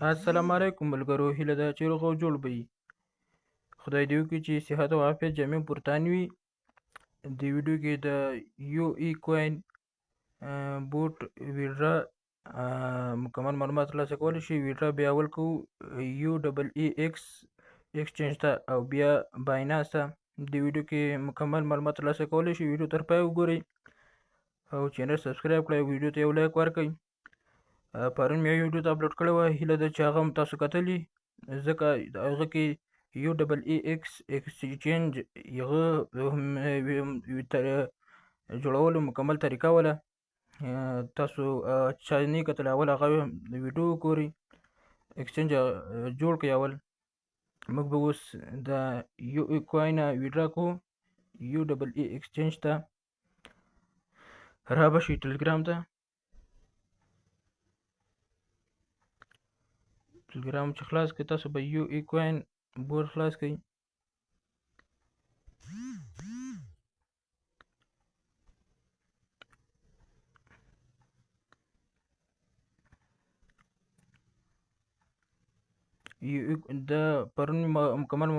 السلام علیکم ملګرو، هیله ده چې روغ او جوړ به یي. خدای دې وکړي چې صحت او عافیت جامې پرتان وي. د ویډیو کې د یو ای کوین بوټ ویډرا مکمل معلومات ترلاسه کولی شئ. ویډرا بیا اول کوو یو ډبل ای ایکس ایکسچینج ته او بیا باینانس ته. د ویډیو کې مکمل معلومات ترلاسه کولی شئ. ویډیو تر پایه وګورئ او چینل سبسکرایب کړئ او ویډیو ته یو لایک ورکړئ. پرون مې یو ویډیو ته اپلوډ کړې وه، هیله ده چې هغه هم تاسو کتلي، ځکه هغه کې یو ډبل ای ایکس ایکسچینج هغه جوړولو مکمل طریقه وله. تاسو چا نه کتل اول هغه ویډیو وګورئ، ایکسچینج جوړ کړئ اول. موږ به اوس د یو ای کوین ویډرا کوو یو ډبل ای ایکسچینج ته. را به شئ ټلګرام ته. ټلګرام چې خلاص کړئ تاسو به یو ای کوین بورډ خلاص کړئ. د پرون مکمل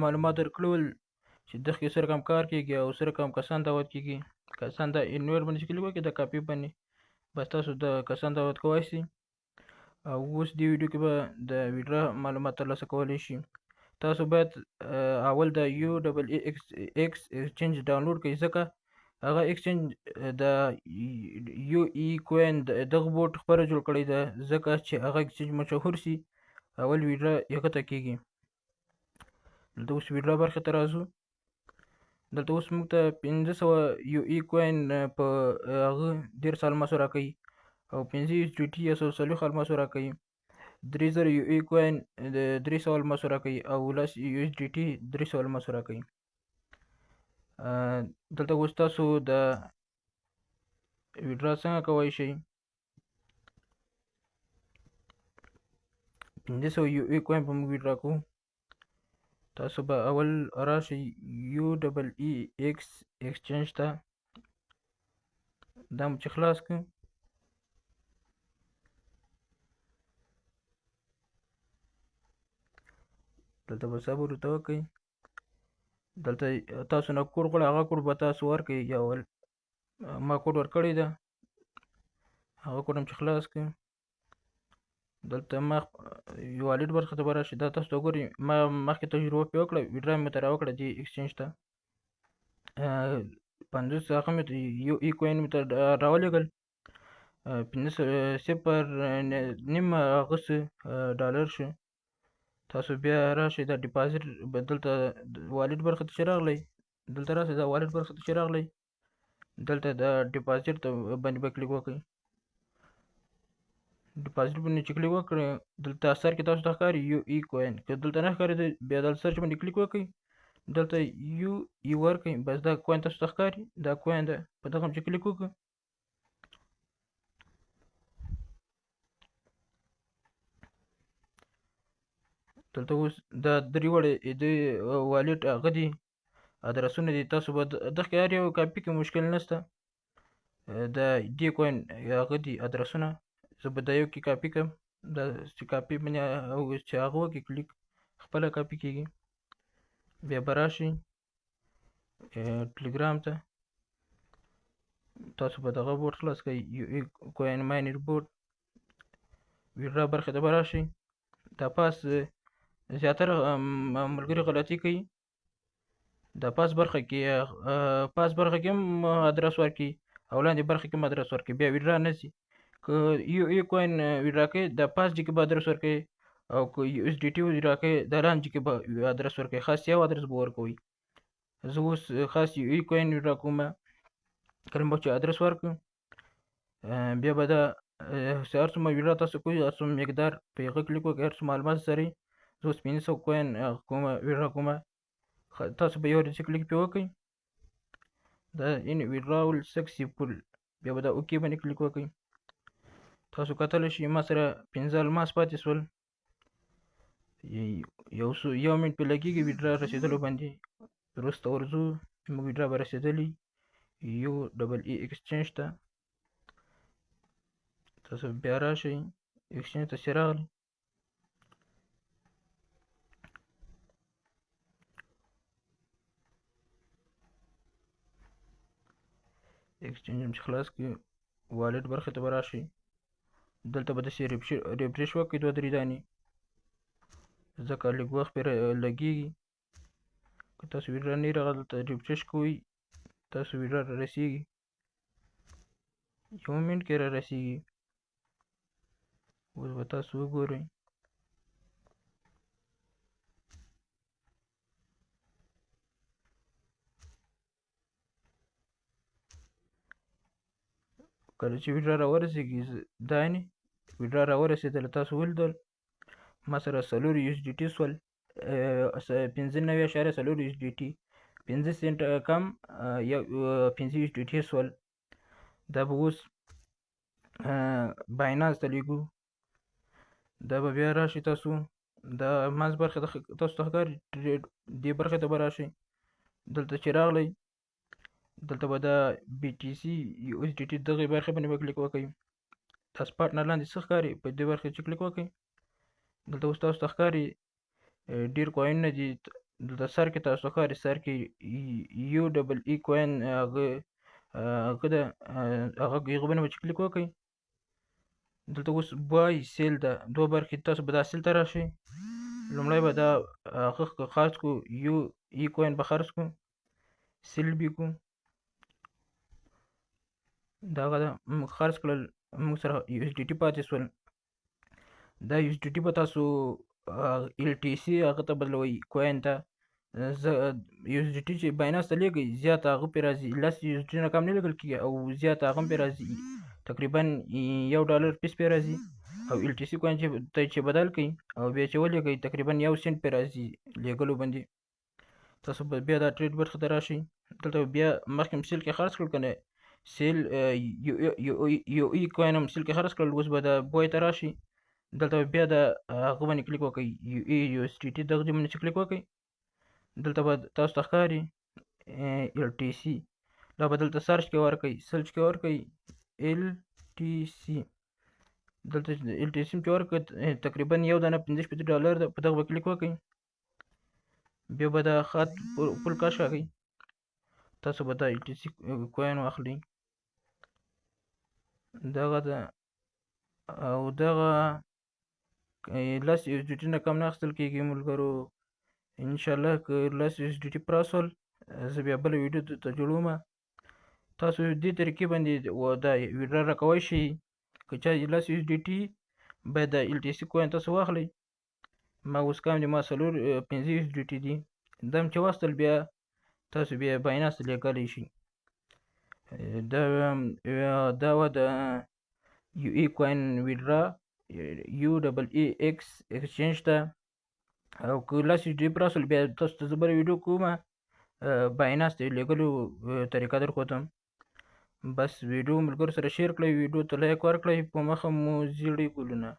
معلومات درکړي ول چې دغه سره کوم کار کیږي او سره کوم کسان دعوت کیږي. کسان د انویر باندې کلیک وکړئ، د کاپي باندې بس تاسو د کسان دعوت کوی شئ. او اوس دې ویډیو کې به د ویډرا معلومات ترلاسه کولی شئ. تاسو باید اول د یو ډبل ای ایکس ایکس ایکسچینج ډاونلوډ کړئ، ځکه هغه ایکسچینج د یو ای کوین دغه بوټ خپله جوړ کړی ده، ځکه چې هغه ایکسچینج مشهور سي. اول ویډرا هغه ته کیږي. دلته اوس ویډرا برخې ته راځو. دلته اوس موږ ته 500 یو ای کوین په هغه 30 الماسو راکوي او 5 یو ټي ټي 140 الماسو راکوي، 3000 یو ای کوین د 300 الماسو راکوي او 10 یو اس ډي ټي 300 الماسو راکوي. دلته اوس تاسو د ویډرا څنګه کوی شئ؟ 500 یو ای کوین په موږ ویډرا کوو. تاسو به اول راشئ یو ډبل ای ایکس ایکسچینج ته. دا مو چې خلاص کړو دلته به صبر ورته وکړئ. دلته تاسو نه کوډ غواړي، هغه کوډ به تاسو ورکړئ. اول ما کوډ ورکړی ده، هغه کوډ هم چې خلاص کړو دلته ما یو والټ برخه ته به راشي. دا تاسو ته وګورئ، ما مخکې تجربه پرې وکړه، ویډرا مې ته راوکړه دې ایکسچینج ته. 50 هغه مې یو ای کوین مې ته راولېږل، 5 0.5 هغه څه ډالر شو. تاسو بیا راشئ دا ډیپازټ به دلته والټ برخه ته چې راغلی، دلته راشئ دا والټ برخه ته چې راغلی، دلته د ډیپازټ ته باندې به کلیک وکړئ. ډیپازټ باندې چې کلیک وکړئ دلته سر کې تاسو ته ښکاري یو ای کوین، که دلته نه ښکاري بیا دلته سرچ باندې کلیک وکړئ، دلته یو ای ورکړئ، بس دا کوین تاسو ته ښکاري، دا کوین ده، په دغه هم چې کلیک وکړئ دلته اوس دا درې واړه د والټ هغه دي ادرسونه دي. تاسو به دغه هر یو کاپي کې مشکل نشته. د دې کوین هغه دي ادرسونه، زه به دا یو کې کاپي کړم. دا چې کاپي باندې او چې هغه وکړي کلیک خپله کاپي کیږي. بیا به راشئ ټلګرام ته، تاسو به دغه بورډ خلاص کړئ، یو ای کوین ماینر بورډ. ویډرا برخې ته به راشئ. دا پاس زیاتره ملګري غلطي کوي، دا پاس برخه کې پاس برخه کې هم ادرس ورکړي او لاندې برخه کې هم ادرس ورکړي، بیا ویډرا نه ځي. که یو ای کوین ویډرا کوي دا پاس جي کې به ادرس ورکوي، او که یو اس ډي ټي ویډرا کوي دا لاندې کې به ادرس ورکوي، خاص یو ادرس به ورکوي. زه اوس خاص یو ای کوین ویډرا کوم. کله به چې ادرس ورکړم بیا به دا هر څومره ویډرا تاسو کوئ هر څومره مقدار په هغه کلیک وکړئ، هر څومره الماس سره. زه اوس 500 کوین کومه ویډرا کوم. تاسو به یو ورځ کلیک پرې وکړئ، دا یعنې ویډراول سکسیفول، بیا به دا اوکې باندې کلیک وکړئ. تاسو کتلی شئ ما سره 5 الماس پاتې سول. یو منټ پرې لګېږي ویډرا رسېدلو باندې. وروسته ورځو موږ ویډرا به رسېدلي یو ډبل ای ایکسچینج ته. تاسو بیا راشئ ایکسچینج ته چې راغلی Exchange هم چې خلاص کړي، wallet برخې ته به راشئ. دلته به داسې refresh وکړئ دوه درې دانې، ځکه لږ وخت پرې لګېږي. که تاسو withdraw نه راغله، دلته refresh کوئ، تاسو withdraw رارسېږي، یو منټ کې رارسېږي. اوس به تاسو وګورئ. کله چې withdraw راورسېږي، دا یعنې withdraw راورسېدله، تاسو ولیدل ما سره څلور USDT سول، 95.4 USDT، 5 سنټه کم یو 5 USDT سول. دا به اوس Binance ته لېږو. دا به بیا راشي، تاسو دا منځ برخې ته تاسو ته ښکاري، trade دې برخې ته به راشئ. دلته چې راغلی، دلته به دا BTC USDT دغې برخې باندې به کلیک وکړئ. دا spot نه لاندې څه ښکاري، په دې برخې چې کلیک وکړئ، دلته اوس تاسو ته ښکاري ډېر coin ونه دي. دلته سر کې تاسو ته ښکاري، سر کې UEE coin، هغه هغه ده، هغه هغه باندې به چې کلیک وکړئ، دلته اوس buy sell ده، دوه برخې. تاسو به دا sell ته راشئ. لومړی به دا هغه خرڅ کړو، UE coin به خرڅ کړو، sell به کړو. دغه ده، موږ خرڅ کړل، موږ سره USDT پاتې سول. دا USDT به تاسو LTC هغه ته بدلوئ، coin ته. USDT چې Binance ته لېږئ، زیات هغه پرې راځي، 10 USDT نه کم نه لېږل کېږي، او زیات هغه هم پرې راځي، تقریبا 1 ډالر پیس پرې راځي. او LTC coin چې ته چې بدل کړئ او بیا چې ولېږئ، تقریبا 1 سنټ پرې راځي لېږلو باندې. تاسو به بیا دا trade برخې ته راشئ. دلته بیا مخکې هم sell کې خرڅ کړل که نه، sell UE coin هم sell کې خرڅ کړل. اوس به دا buy ته راشي، دلته به بیا د هغه باندې کلیک وکړئ، UE USDT دغه باندې چې کلیک وکړئ، دلته به تاسو ته ښکاري LTC. دا به دلته search کې ورکړئ، search کې ورکړئ LTC. دلته LTC چې ورکړئ، تقریبا یو دانه 65 ډالر ده. په دغه به کلیک وکړئ، بیا به دا خط پل کش کړئ، تاسو به دا LTC coin واخلئ. دغه ده، او دغه 10 USDT نه کم نه اخیستل کېږي ملګرو. انشاءالله که 10 USDT پوره سول، زه بیا بله ویډیو درته جوړوم. تاسو دې طریقې باندې دا withdraw راکوی شئ. که چا 10 USDT، باید د LTC coin تاسو واخلئ. ما اوس کم دي، ما څلور 5 USDT دي. دا هم چې واخیستل، بیا تاسو بیا Binance ته لېږلی شئ. دا وه د UE coin withdraw UEEX exchange ته. او که 10 USD پوره سول، بیا تاسو ته زه بله ویډیو کوم، Binance ته لېږلو طریقه در ښودم. بس ویډیو ملګرو سره share کړئ، ویډیو ته like ورکړئ. په مخه مو زیړې ګلونه.